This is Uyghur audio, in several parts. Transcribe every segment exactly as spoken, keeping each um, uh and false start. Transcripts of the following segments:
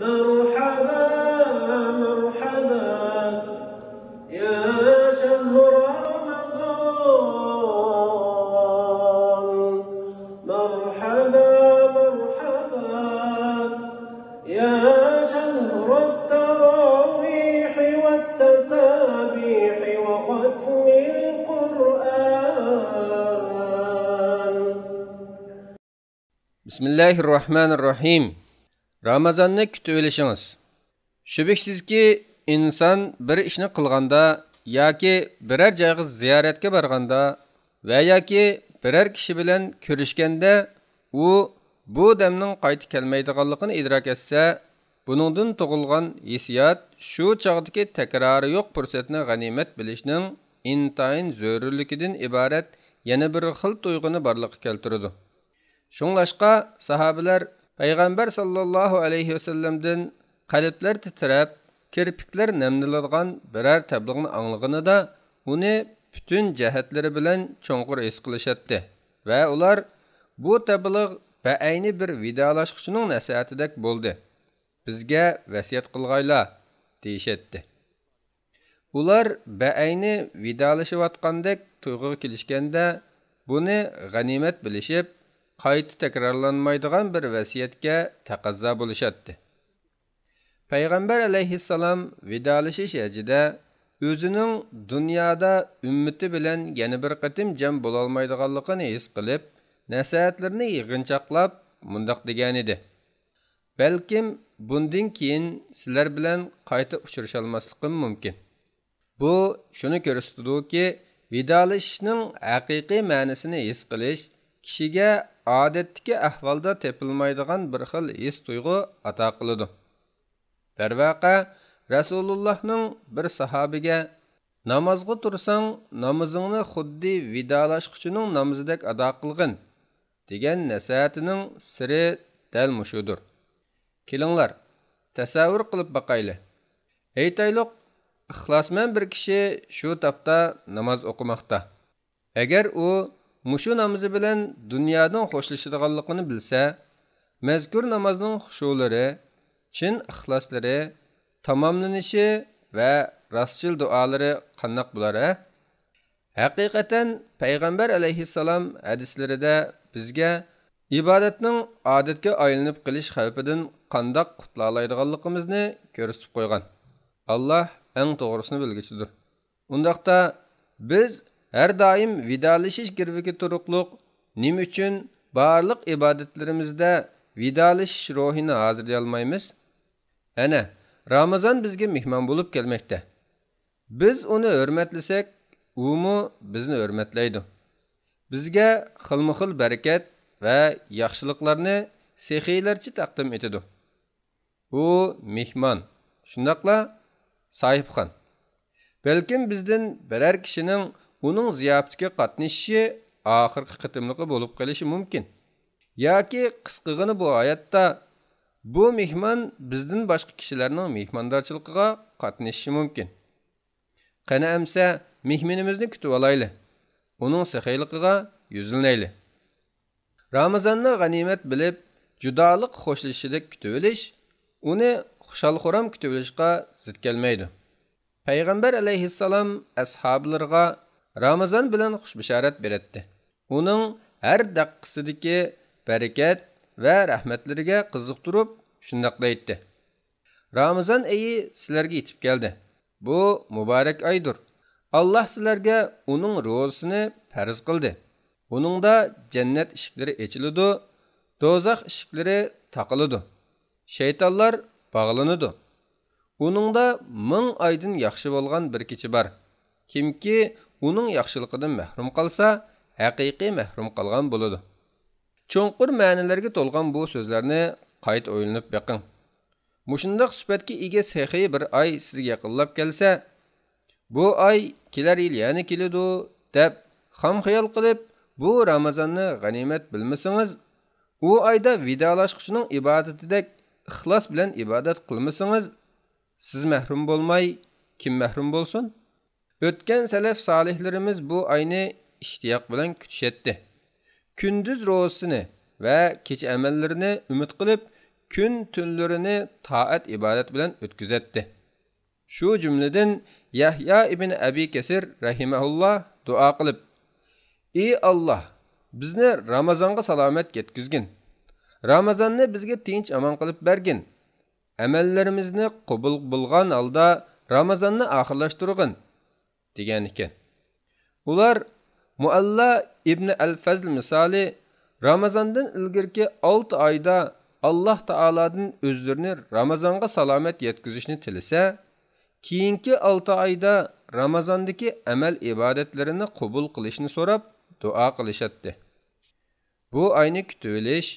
مرحبا، مرحبا، يا شهر رمضان. مرحبا، مرحبا، يا شهر التراويح والتسابيح وختم القرآن. بسم الله الرحمن الرحيم. رامازاننى كۈتۈۋېلىشىڭىز. شۈبھىسىزكى، ئىنسان بىر ئىشنى قىلغاندا ياكى بىرەر جايغا زىيارەتكە بارغاندا ۋە ياكى بىرەر كىشى بىلەن كۆرۈشكەندە، ئۇ بۇ دەمنىڭ قايتا كەلمەيدىغانلىقىنى ئىدراك ئەتسە، بۇنىڭدىن تۇغۇلغان ھېسسىيات شۇ چاغدىكى تەكرارى يوق پۇرسەتنى غەنىيمەت بىلىشنىڭ ئىنتايىن زۆرۈرلۈكىدىن ئىبارەت يەنە بىر خىل تۇيغۇنى بارلىققا كەلتۈرىدۇ. شۇڭلاشقا ساھابىلەر پەيغەمبەر ساللاللاھۇ ئەلەيھى ۋەسەللەمدىن قەلبلەر تىترەپ، كىرپىكلەر نەملىنىدىغان بىرەر تەبلىغنى ئاڭلىغىنىدا، ئۇنى پۈتۈن جەھەتلىرى بىلەن چوڭقۇر ھېس قىلىشاتتى ۋە ئۇلار، «بۇ تەبلىغ بەئەينى بىر ۋىدالاشقۇچىنىڭ نەسىھەتىدەك بولدى، بىزگە ۋەسىيەت قىلغايلا» دېيىشەتتى. ئۇلار بەئەينى ۋىدالىشىۋاتقاندەك تۇيغۇغا كېلىشكەندە، بۇنى غەنىيمەت بىلىشىپ، قايتا تەكرارلانمايدىغان بىر ۋەسىيەتكە تەقەززا بولۇشاتتى. پەيغەمبەر ئەلەيھىسسالام ۋىدالىشىش ھەجىدە ئۆزىنىڭ دۇنيادا ئۈممىتى بىلەن يەنە بىر قېتىم جەم بولالمايدىغانلىقىنى ھېس قىلىپ، نەسىھەتلىرىنى يىغىنچاقلاپ مۇنداق دېگەنىدى: «بەلكىم بۇندىن كېيىن سىلەر بىلەن قايتا ئۇچرىشالماسلىقىم مۇمكىن.» بۇ شۇنى كۆرسىتىدۇكى، ۋىدالىشىشنىڭ ھەقىقىي مەنىسىنى ھېس قىلىش كىشىگە ئادەتتىكى ئەھۋالدا تېپىلمايدىغان بىر خىل ھېس-تۇيغۇ ئاتا قىلىدۇ. دەرۋەقە، رەسۇلۇللاھنىڭ بىر ساھابىگە، «نامازغا تۇرساڭ، نامىزىڭنى خۇددى ۋىدالاشقۇچىنىڭ نامىزىدەك ئادا قىلغىن» دېگەن نەسىھەتىنىڭ سىرى دەل مۇشۇدۇر. كېلىڭلار، تەسەۋۋۇر قىلىپ باقايلى. ئېيتايلۇق، ئىخلاسمەن بىر كىشى شۇ تاپتا ناماز ئوقۇماقتا. ئەگەر ئۇ مۇشۇ نامىزى بىلەن دۇنيادىن خوشلىشىدىغانلىقىنى بىلسە، مەزكۇر نامازنىڭ خۇشۇلىرى، چىن ئىخلاسلىرى، تاماملىنىشى ۋە راستچىل دۇئالىرى قانداق بولار، ھە؟ ھەقىقەتەن، پەيغەمبەر ئەلەيھىسسالام ھەدىسلىرىدە بىزگە ئىبادەتنىڭ ئادەتكە ئايلىنىپ قېلىش خەۋپىدىن قانداق قۇتۇلالايدىغانلىقىمىزنى كۆرسىتىپ قويغان. ئاللاھ ئەڭ توغرىسىنى بىلگۈچىدۇر. ئۇنداقتا، بىز ھەر دائىم ۋىدالىشىش گىرۋىكى تۇرۇقلۇق نېمە ئۈچۈن بارلىق ئىبادەتلىرىمىزدە ۋىدالىشىش روھىنى ھازىرلىيالمايمىز؟ ئەنە، رامىزان بىزگە مېھمان بولۇپ كەلمەكتە. بىز ئۇنى ھۆرمەتلىسەك، ئۇمۇ بىزنى ھۆرمەتلەيدۇ. بىزگە خىلمۇ خىل بەرىكەت ۋە ياخشىلىقلارنى سېخىيلەرچە تەقدىم ئېتىدۇ. ئۇ مېھمان، شۇنداقلا ساھىبخان. بەلكىم بىزدىن بىرەر كىشىنىڭ ئۇنىڭ زىياپىتىگە قاتنىشىشى ئاخىرقى قېتىملىقى بولۇپ قېلىشى مۇمكىن. ياكى قىسقىغىنە بۇ ھاياتتا بۇ مېھمان بىزدىن باشقا كىشىلەرنىڭ مېھماندارچىلىقىغا قاتنىشىشى مۇمكىن. قېنى ئەمسە مېھمىنىمىزنى كۈتۈۋالايلى، ئۇنىڭ سېخىيلىقىغا يۈزلىنەيلى. رامىزاننى غەنىيمەت بىلىپ، جۇدالىق خوشلىشىشىدەك كۈتۈۋېلىش، ئۇنى خۇشال-خۇرام كۈتۈۋېلىشقا زىت كەلمەيدۇ. پەيغەمبەر ئەلەيھىسسالام ئەسھابلىرىغا رامىزان بىلەن خۇش بېشارەت بېرەتتى. ئۇنىڭ ھەر دەقىقىسىدىكى بەرىكەت ۋە رەھمەتلىرىگە قىزىقتۇرۇپ شۇنداق دەيتتى: «رامىزان ئېيى سىلەرگە يېتىپ كەلدى. بۇ مۇبارەك ئايدۇر. ئاللاھ سىلەرگە ئۇنىڭ روزىسىنى پەرز قىلدى. ئۇنىڭدا جەننەت ئىشىكلىرى ئېچىلىدۇ، دوزاخ ئىشىكلىرى تاقىلىدۇ، شەيتانلار باغلىنىدۇ. ئۇنىڭدا مىڭ ئايدىن ياخشى بولغان بىر كېچە بار. كىمكى ئۇنىڭ ياخشىلىقىدىن مەھرۇم قالسا، ھەقىقىي مەھرۇم قالغان بولىدۇ.» چوڭقۇر مەنىلەرگە تولغان بۇ سۆزلەرنى قايتا ئويلىنىپ بېقىڭ. مۇشۇنداق سۈپەتكە ئىگە سېخىي بىر ئاي سىزگە يېقىنلاپ كەلسە، «بۇ ئاي كېلەر يىل يەنە كېلىدۇ» دەپ خام خىيال قىلىپ، بۇ رامىزاننى غەنىيمەت بىلمىسىڭىز، ئۇ ئايدا ۋىدالاشقۇچىنىڭ ئىبادىتىدەك ئىخلاس بىلەن ئىبادەت قىلمىسىڭىز، سىز مەھرۇم بولماي، كىم مەھرۇم بولسۇن؟ ئۆتكەن سەلەف سالىھلىرىمىز بۇ ئاينى ئىشتىياق بىلەن كۈتۈشەتتى. كۈندۈز روزىسىنى ۋە كېچە ئەمەللىرىنى ئۈمىد قىلىپ، كۈن تۈنلىرىنى تائەت ئىبادەت بىلەن ئۆتكۈزەتتى. شۇ جۈملىدىن يەھيا ئىبن ئەبى كەسىر رەھىمەھۇللا دۇئا قىلىپ، ئى ئاللاھ، بىزنى رامازانغا سالامەت يەتكۈزگىن. رامازاننى بىزگە تىنچ ئامان قىلىپ بەرگىن. ئەمەللىرىمىزنى قوبۇل بولغان ھالدا رامازاننى ئاخىرلاشتۇرغىن، دېگەن ئىكەن. ئۇلار مۇئەللا ئىبنى ئەل فەزل مىسالى رامازاندىن ئىلگىرىكى ئالتە ئايدا ئاللاھ تائالادىن ئۆزلىرىنى رامازانغا سالامەت يەتكۈزۈشنى تىلىسە، كېيىنكى ئالتە ئايدا رامازاندىكى ئەمەل ئىبادەتلىرىنى قوبۇل قىلىشنى سوراپ دۇئا قىلىشاتتى. بۇ ئاينى كۈتۈۋېلىش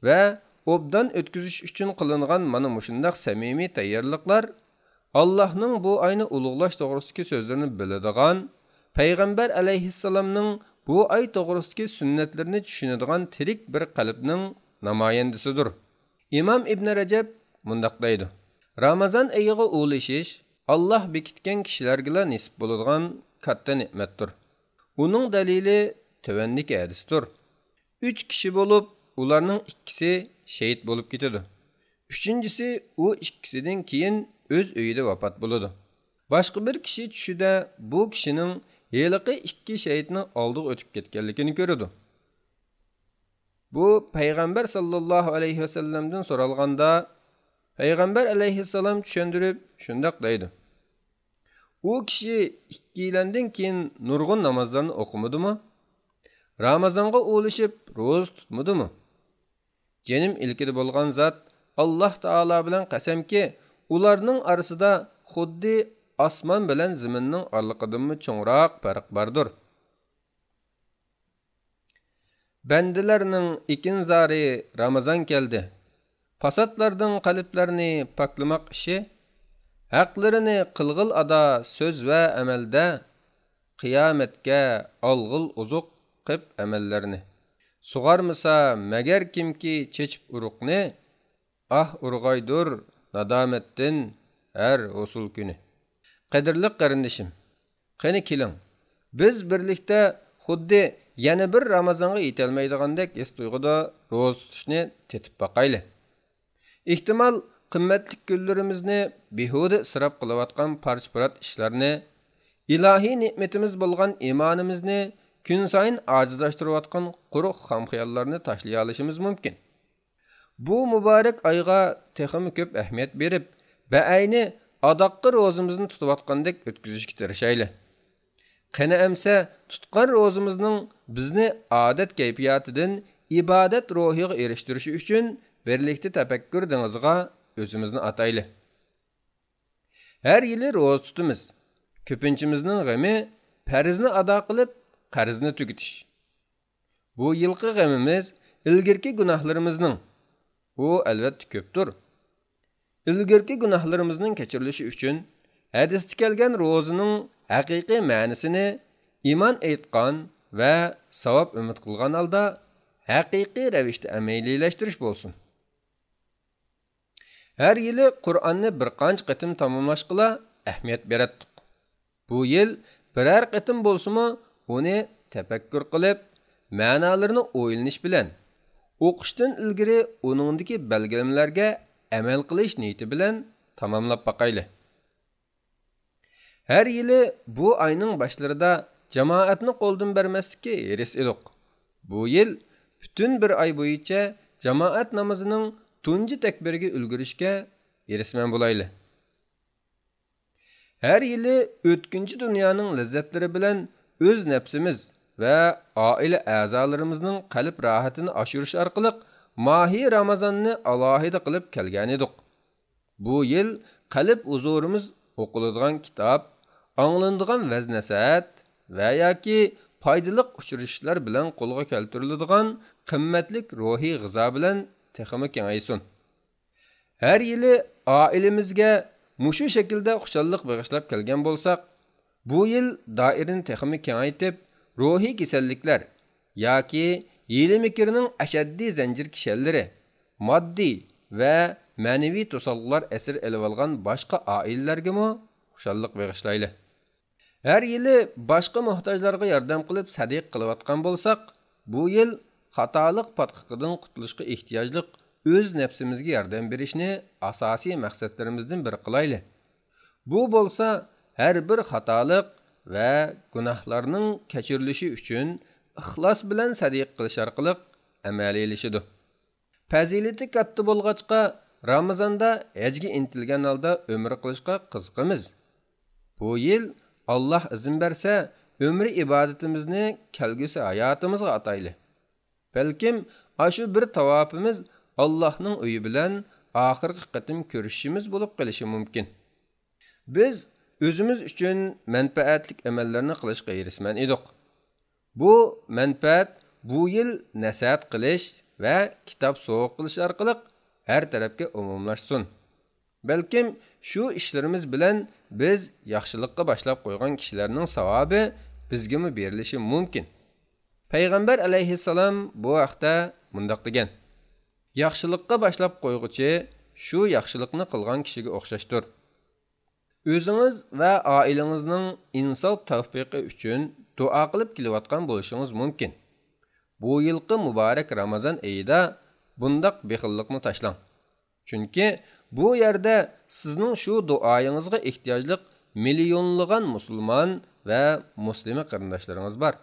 ۋە ئوبدان ئۆتكۈزۈش ئۈچۈن قىلىنغان مانا مۇشۇنداق سەمىمىي تەييارلىقلار ئاللاھنىڭ بۇ ئاينى ئۇلۇغلاش توغرىسىدىكى سۆزلىرىنى بىلىدىغان، پەيغەمبەر ئەلەيھىسسالامنىڭ بۇ ئاي توغرىسىدىكى سۈننەتلىرىنى چۈشىنىدىغان تىرىك بىر قەلبنىڭ نامايەندىسىدۇر. ئىمام ئىبن رەجەب مۇنداق دەيدۇ: رامازان ئېيىغا ئۇلىشىش ئاللاھ بېكىتكەن كىشىلەرگىلا نېسىپ بولىدىغان كاتتا نېمەتتۇر. ئۇنىڭ دەلىلى تۆۋەندىكى ھەدىستۇر. ئۈچ كىشى بولۇپ، ئۇلارنىڭ ئىككىسى شېھىت بولۇپ كېتىدۇ. ئۈچىنچىسى ئۇ ئىككىسىدىن كېيىن ئۆز ئۆيىدە ۋاپات بولىدۇ. باشقا بىر كىشى چۈشىدە بۇ كىشىنىڭ ھېلىقى ئىككى شېھىتنىڭ ئالدىغا ئۆتۈپ كەتكەنلىكىنى كۆرىدۇ. بۇ پەيغەمبەر ساللاللاھۇ ئەلەيھى ۋەسەللەمدىن سورالغاندا، پەيغەمبەر ئەلەيھىسسالام چۈشەندۈرۈپ شۇنداق دەيدۇ: ئۇ كىشى ئىككىيلەندىن كېيىن نۇرغۇن نامازلارنى ئوقۇمىدىمۇ؟ رامازانغا ئۇلىشىپ روزا تۇتمىدىمۇ؟ جېنىم ئىلكىدە بولغان زات ئاللاھ تائالا بىلەن قەسەمكى، ئۇلارنىڭ ئارىسىدا خۇددى ئاسمان بىلەن زېمىننىڭ ئارىلىقىدىنمۇ چوڭراق پەرق باردۇر. بەندىلەرنىڭ ئېكىنزارى رامازان كەلدى. پاساتلاردىن قەلبلەرنى پاكلىماق ئىشى، ھەقلىرىنى قىلغىل ئادا سۆز ۋە ئەمەلدە، قىيامەتكە ئالغىل ئوزۇق قىپ ئەمەللەرنى. سۇغارمىسا مەگەر كىمكى چېچىپ ئۇرۇقنى، ئاھ ئۇرغايدۇر نادامەتتىن ھەر ھوسۇل كۈنى. قەدىرلىك قېرىندىشىم، قېنى كېلىڭ، بىز بىرلىكتە خۇددى يەنە بىر رامازانغا يېتەلمەيدىغاندەك ھېس تۇيغۇدا روزا تۇتۇشنى تېتىپ باقايلى. ئېھتىمال، قىممەتلىك كۈنلىرىمىزنى بىھۇدە ئىسراپ قىلىۋاتقان پارچە-پۇرات ئىشلارنى، ئىلاھىي نېمىتىمىز بولغان ئىمانىمىزنى كۈنسايىن ئاجىزلاشتۇرۇۋاتقان قۇرۇق خام خىياللارنى تاشلىيالىشىمىز مۇمكىن. بۇ مۇبارەك ئايغا تېخىمۇ كۆپ ئەھمىيەت بېرىپ، بەئەينى ئاداققى روزىمىزنى تۇتۇۋاتقاندەك ئۆتكۈزۈشكە تىرىشايلى. قېنى ئەمسە، تۇتقان روزىمىزنىڭ بىزنى ئادەت كەيپىياتىدىن ئىبادەت روھىغا ئېرىشتۈرۈشى ئۈچۈن بىرلىكتە تەپەككۇر دېڭىزىغا ئۆزىمىزنى ئاتايلى. ھەر يىلى روزا تۇتىمىز. كۆپىنچىمىزنىڭ غېمى پەرزنى ئادا قىلىپ، قەرزنى تۈگىتىش. بۇ يىلقى غېمىمىز ئىلگىرىكى گۇناھلىرىمىزنىڭ، ئۇ ئەلۋەتتە كۆپتۇر، ئىلگىرىكى گۇناھلىرىمىزنىڭ كەچۈرۈلۈشى ئۈچۈن ھەدىستە كەلگەن روزىنىڭ ھەقىقىي مەنىسىنى ئىمان ئېيتقان ۋە ساۋاب ئۈمىد قىلغان ھالدا ھەقىقىي رەۋىشتە ئەمەلىيلەشتۈرۈش بولسۇن. ھەر يىلى قۇرئاننى بىر قانچە قېتىم تاماملاشقىلا ئەھمىيەت بېرەتتۇق. بۇ يىل بىرەر قېتىم بولسىمۇ ئۇنى تەپەككۇر قىلىپ، مەنالىرىنى ئويلىنىش بىلەن، ئوقۇشتىن ئىلگىرى ئۇنىڭدىكى بەلگىلىمىلەرگە ئەمەل قىلىش نىيىتى بىلەن تاماملاپ باقايلى. ھەر يىلى بۇ ئاينىڭ باشلىرىدا جامائەتنى قولدىن بەرمەسلىككە ھېرىس ئىدۇق. بۇ يىل پۈتۈن بىر ئاي بويىچە جامائەت نامىزىنىڭ تۇنجى تەكبىرىگە ئۈلگۈرۈشكە ھېرىسمەن بولايلى. ھەر يىلى ئۆتكۈنچى دۇنيانىڭ لەززەتلىرى بىلەن ئۆز نەپسىمىز ۋە ئائىلە ئەزالىرىمىزنىڭ قەلب راھىتىنى ئاشۇرۇش ئارقىلىق ماھى رامازاننى ئالاھىدە قىلىپ كەلگەنىدۇق. بۇ يىل قەلب ھۇزۇرىمىز ئوقۇلىدىغان كىتاب، ئاڭلىنىدىغان ۋەز-نەسىھەت ۋە ياكى پايدىلىق ئۇچرىشىشلار بىلەن قولغا كەلتۈرۈلىدىغان قىممەتلىك روھىي غىزا بىلەن تېخىمۇ كېڭەيسۇن. ھەر يىلى ئائىلىمىزگە مۇشۇ شەكىلدە خۇشاللىق بېغىشلاپ كەلگەن بولساق، بۇ يىل دائىرىنى تېخىمۇ كېڭەيتىپ، روھىي كېسەللىكلەر ياكى ھىيلە-مىكىرنىڭ ئەشەددىي زەنجىر كىشەنلىرى، ماددىي ۋە مەنىۋى توسالغۇلار ئەسىر ئېلىۋالغان باشقا ئائىلىلەرگىمۇ خۇشاللىق بېغىشلايلى. ھەر يىلى باشقا موھتاجلارغا ياردەم قىلىپ سەدىقە قىلىۋاتقان بولساق، بۇ يىل خاتالىق پاتقىقىدىن قۇتۇلۇشقا ئېھتىياجلىق ئۆز نەپسىمىزگە ياردەم بېرىشنى ئاساسىي مەقسەتلىرىمىزدىن بىرى قىلايلى. بۇ بولسا ھەر بىر خاتالىق ۋە گۇناھلارنىڭ كەچۈرۈلۈشى ئۈچۈن ئىخلاس بىلەن سەدىقە قىلىش ئارقىلىق ئەمەلىيلىشىدۇ. پەزىلىتى كاتتا بولغاچقا، رامىزاندا ھەجگە ئىنتىلگەن ھالدا ئۆمرە قىلىشقا قىزىقىمىز. بۇ يىل، ئاللاھ ئىزىن بەرسە، ئۆمرە ئىبادىتىمىزنى كەلگۈسى ھاياتىمىزغا ئاتايلى. بەلكىم ئاشۇ بىر تاۋاپىمىز ئاللاھنىڭ ئۆيى بىلەن ئاخىرقى قېتىم كۆرۈشۈشىمىز بولۇپ قېلىشى مۇمكىن. بىز ئۆزىمىز ئۈچۈن مەنپەئەتلىك ئەمەللەرنى قىلىشقا ھېرىسمەن ئىدۇق. بۇ مەنپەئەت بۇ يىل نەسىھەت قىلىش ۋە كىتاب سوۋغا قىلىش ئارقىلىق ھەر تەرەپكە ئومۇملاشسۇن. بەلكىم شۇ ئىشلىرىمىز بىلەن بىز ياخشىلىققا باشلاپ قويغان كىشىلەرنىڭ ساۋابى بىزگىمۇ بېرىلىشى مۇمكىن. پەيغەمبەر ئەلەيھىسسالام بۇ ھەقتە مۇنداق دېگەن: ياخشىلىققا باشلاپ قويغۇچى شۇ ياخشىلىقنى قىلغان كىشىگە ئوخشاشتۇر. ئۆزىڭىز ۋە ئائىلىڭىزنىڭ ئىنساپ تەۋپىقى ئۈچۈن دۇئا قىلىپ كېلىۋاتقان بولۇشىڭىز مۇمكىن. بۇ يىلقى مۇبارەك رامازان ئېيىدا بۇنداق بېخىللىقنى تاشلاڭ. چۈنكى بۇ يەردە سىزنىڭ شۇ دۇئايىڭىزغا ئېھتىياجلىق مىليونلىغان مۇسۇلمان ۋە مۇسلىمە قېرىنداشلىرىڭىز بار.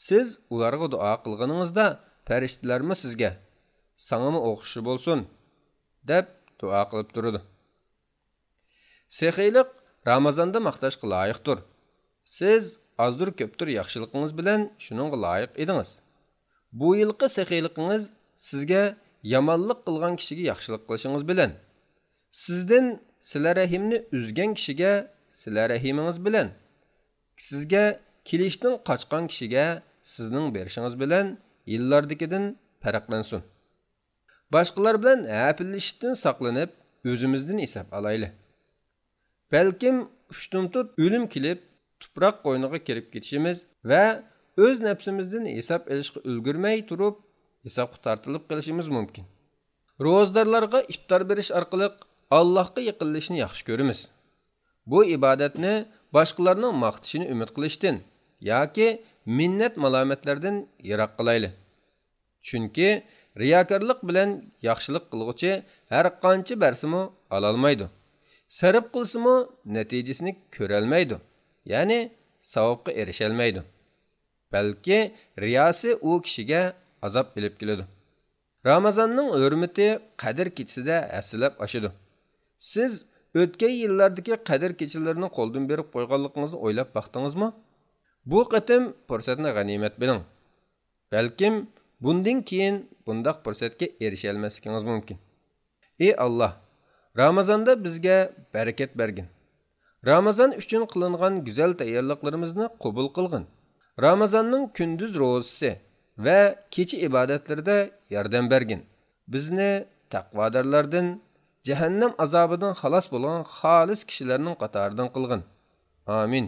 سىز ئۇلارغا دۇئا قىلغىنىڭىزدا، پەرىشتىلەرمۇ سىزگە، ساڭىمۇ ئوخشىشى بولسۇن، دەپ دۇئا قىلىپ تۇرىدۇ. سېخىيلىق رامازاندا ماختاشقا لايىقتۇر. سىز ئازدۇر كۆپتۇر ياخشىلىقىڭىز بىلەن شۇنىڭغا لايىق ئىدىڭىز. بۇ يىلقى سېخىيلىقىڭىز سىزگە يامانلىق قىلغان كىشىگە ياخشىلىق قىلىشىڭىز بىلەن، سىزدىن سىلە رەھىمنى ئۈزگەن كىشىگە سىلە رەھىمىڭىز بىلەن، سىزگە كېلىشتىن قاچقان كىشىگە سىزنىڭ بېرىشىڭىز بىلەن يىللاردىكىدىن پەرقلەنسۇن. باشقىلار بىلەن ھەپىلىشىشتىن ساقلىنىپ، ئۆزىمىزدىن ھېساب ئالايلى. بەلكىم ئۇشتۇمتۇت ئۆلۈم كېلىپ، تۇپراق قوينىغا كىرىپ كېتىشىمىز ۋە ئۆز نەپسىمىزدىن ھېساب ئېلىشقا ئۈلگۈرمەي تۇرۇپ، ھېسابقا تارتىلىپ قېلىشىمىز مۇمكىن. روزىدارلارغا ئىپتار بېرىش ئارقىلىق ئاللاھقا يېقىنلىشىشنى ياخشى كۆرىمىز. بۇ ئىبادەتنى باشقىلارنىڭ ماختىشىنى ئۈمىد قىلىشتىن ياكى مىننەت-مالامەتلەردىن يىراق قىلايلى. چۈنكى رىياكارلىق بىلەن ياخشىلىق قىلغۇچى ھەر قانچە بەرسىمۇ ئالالمايدۇ. سەرپ قىلسىمۇ نەتىجىسىنى كۆرەلمەيدۇ، يەنى ساۋابقا ئېرىشەلمەيدۇ. بەلكى رىياسى ئۇ كىشىگە ئازاب ئېلىپ كېلىدۇ. رامازاننىڭ ھۆرمىتى قەدىر كېچىسىدە ھەسسىلەپ ئاشىدۇ. سىز ئۆتكەن يىللاردىكى قەدىر كېچىلىرىنى قولدىن بېرىپ قويغانلىقىڭىزنى ئويلاپ باقتىڭىزمۇ؟ بۇ قېتىم پۇرسەتنى غەنىيمەت بىلىڭ. بەلكىم بۇندىن كېيىن بۇنداق پۇرسەتكە ئېرىشەلمەسلىكىڭىز مۇمكىن. ئى ئاللاھ، رامازاندا بىزگە بەرىكەت بەرگىن. رامازان ئۈچۈن قىلىنغان گۈزەل تەييارلىقلىرىمىزنى قوبۇل قىلغىن. رامازاننىڭ كۈندۈز روزىسى ۋە كېچە ئىبادەتلىرىدە ياردەم بەرگىن. بىزنى تەقۋادارلاردىن، جەھەننەم ئازابىدىن خالاس بولغان خالىس كىشىلەرنىڭ قاتارىدىن قىلغىن. ئامىن.